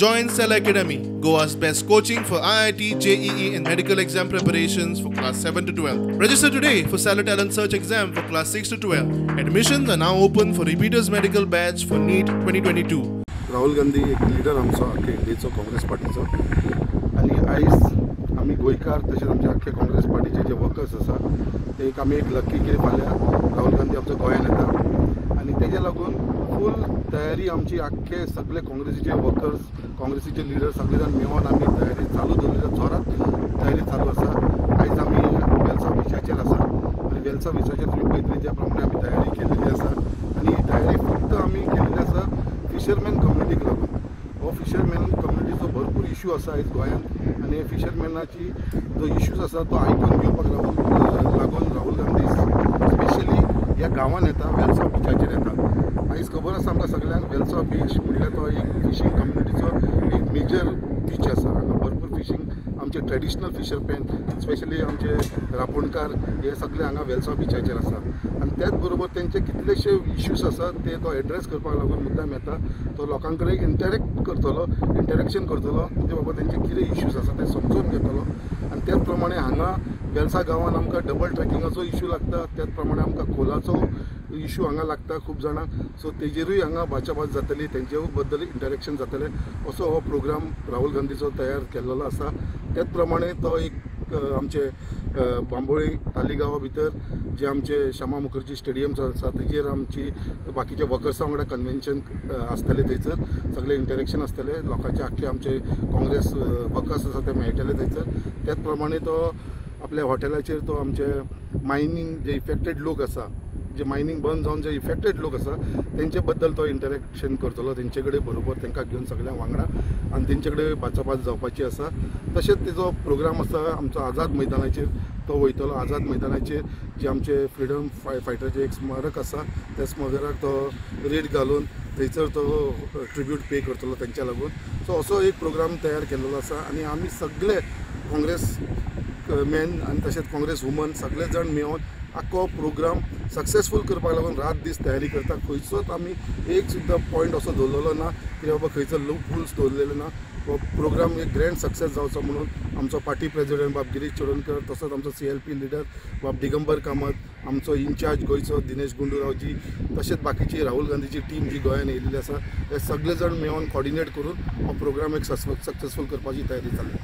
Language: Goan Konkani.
Join Cell Academy, Goa's best coaching for IIT, JEE and medical exam preparations for class 7 to 12. Register today for Cellar Talent Search exam for class 6 to 12. Admissions are now open for repeaters medical batch for NEET 2022. Rahul Gandhi एक लिडर आमचो आख्खे इंडियेचो काँग्रेस पार्टीचो आनी आयज आमी गोंयकार तशेंच आमचे आख्खे काँग्रेस पार्टीचे जे वर्कर्स आसा ते एक आमी एक लक्की की फाल्यां राहुल गांधी आमचो गोंयान येता आनी तेज्या लागून फूल तयारी आमची आख्खे सगळे काँग्रेसीचे वर्कर्स, काँग्रेसीचे लिडर सगळे जाण मेळोन आमी तयारी चालू दवरलेली, जोरात तयारी चालू आसा. आयज आमी वेलसांव बिचाचेर आसा आनी वेलसांव बिचाचेर तुमी पळयतली ज्या प्रमाणे आमी तयारी केलेली आसा आनी ही तयारी फक्त आमी केलेली आसा फिशरमॅन कम्युनिटीक लागून. हो फिशरमॅन कम्युनिटीचो भरपूर इश्यू आसा आयज गोंयांत आनी फिशरमॅनाची जो इश्यूज आसा तो आयकून घेवपाक लागून राहुल गांधी स्पेशली ह्या गांवान येता, वेलसांव बिचाचेर येता. आयज खबर आसा आमकां सगळ्यांक वेलसांव बीच म्हणल्यार तो एक फिशींग कम्युनिटीचो एक मेजर बीच आसा. हांगा भरपूर फिशींग आमचे ट्रेडिशनल फिशरमॅन स्पेशली आमचे रापोणकार हे सगळे हांगा वेलसांव बिचाचेर आसा आनी त्याच बरोबर तेंचे कितलेशे इश्यूज आसा ते तो एड्रेस करपाक लागून मुद्दाम येता. तो लोकां कडेन इंटरेक्ट करतलो, इंटरेक्शन करतलो म्हणजे बाबा तेंचे कितें इश्यूज आसा ते समजून घेतलो आनी त्याच प्रमाणे हांगा वेलसा गांवान आमकां डबल ट्रॅकिंगाचो इश्यू लागता, त्याच प्रमाणे आमकां कोलाचो इश्यू हांगा लागता खूब जाणांक. सो तेजेरूय हांगा भाचाभाच जातली, तेंचे बद्दल इंटरेक्शन जातलें. असो हो प्रोग्राम राहुल गांधीचो तयार केल्लो आसा. त्याच प्रमाणे तो एक आमचे बांबोळी तालिगांवा भितर जे आमचे श्यामा मुखर्जी स्टेडियम आसा तेजेर आमची बाकीच्या वर्कर्सां वांगडा कन्वेन्शन आसतलें, थंयसर सगळें इंटरेक्शन आसतलें, लोकांचे आख्खे आमचे काँग्रेस वर्कर्स आसा ते मेळटले थंयसर. त्याच प्रमाणे तो आपल्या हॉटेलाचेर तो आमचे मायनींग जे इफेक्टेड लोक आसा, जे मायनींग बंद जावन जे इफेक्टेड लोक आसा तेंचे बद्दल तो इंटरेक्शन करतलो, तेंचे कडेन बरोबर तांकां घेवन सगळ्यांक वांगडा आनी तेंचे कडेन भाचाभाच जावपाची आसा. तशेंच तेजो प्रोग्राम आसा आमचो आझाद मैदानाचेर तो वयतलो. आझाद मैदानाचेर जे आमचे फ्रिडम फायटराचें एक स्मारक आसा त्या स्मारकाक तो रेट घालून थंयसर तो ट्रिब्यूट पे करतलो तेंच्या लागून. सो असो एक प्रोग्राम तयार केल्लो आसा आनी आमी सगळे काँग्रेस मॅन आनी तशेंच काँग्रेस वुमन सगळे जाण मेळोन आख्खो प्रोग्राम सक्सेसफूल करपाक लागून रात दीस तयारी करता. खंयचोच आमी एक सुद्दां पॉयंट असो दवरलेलो ना की बाबा खंयचो लूप होल्स दवरलेलो ना. हो प्रोग्राम एक ग्रँड सक्सेस जावचो म्हणून आमचो पार्टी प्रेजिडेंट बाब गिरीश चोडणकर, तसोच आमचो CLP leader बाब दिगंबर कामत, आमचो इन्चार्ज गोंयचो दिनेश गुंडूरावजी, तशेंच बाकीची राहुल गांधीची टीम जी गोंयान येयलेली आसा हे सगळे जाण मेळोन कॉर्डिनेट करून हो प्रोग्राम एक सक्सेसफूल करपाची तयारी चल्ल्या.